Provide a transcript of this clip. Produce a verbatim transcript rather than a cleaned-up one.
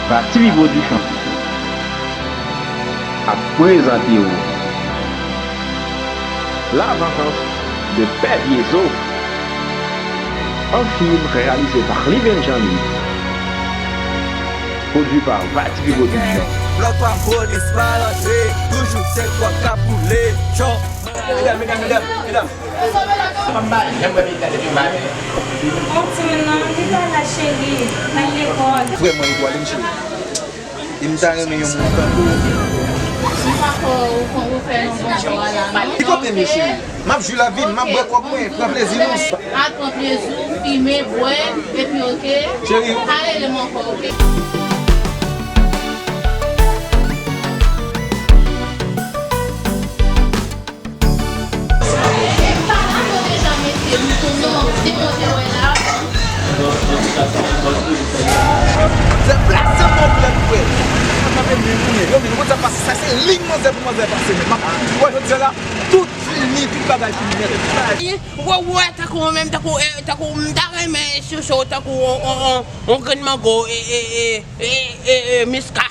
Vativi Production ap prezante w La Vengeance de Pè Vyezo, un film réalisé par Liven Jean-Louis, produit par Vativi Production. Blòk pa polis pa rantre, toujou se kwòk k ap boule. Medam, medam, medam, medam. Yon timoun nan, li pa la cheri, nan lekòl. Vrèman, li pwale, m cheri. E m ta renmen yon moun tankou w. M pa kwè ou konn ou fè yon bon bò a la, non. Ki kote m ye, cheri? M ap jwi lavi m, m ap bwè kòk mwen, pran plezi nou. Al pran plezi w, fimen, bwè, epi oke. Cheri. Pa rele m ankò, oke? E pa la yo deja mete m tou non, se kote w wè la. Deplase manzè pou wè. Sa pa vle menm kounye. Yo, men, nou konn sa pase. Sa se liy manzè pou manzè pase. Men, m ap di w, jodi a la, tout fini, tout bagay fini nèt. Wè, wè, tankou mwen menm, tankou, eh, tankou, m ta renmen chouchou, tankou on, on, on, on grenn mango, e, e, e, e, e, e, miska.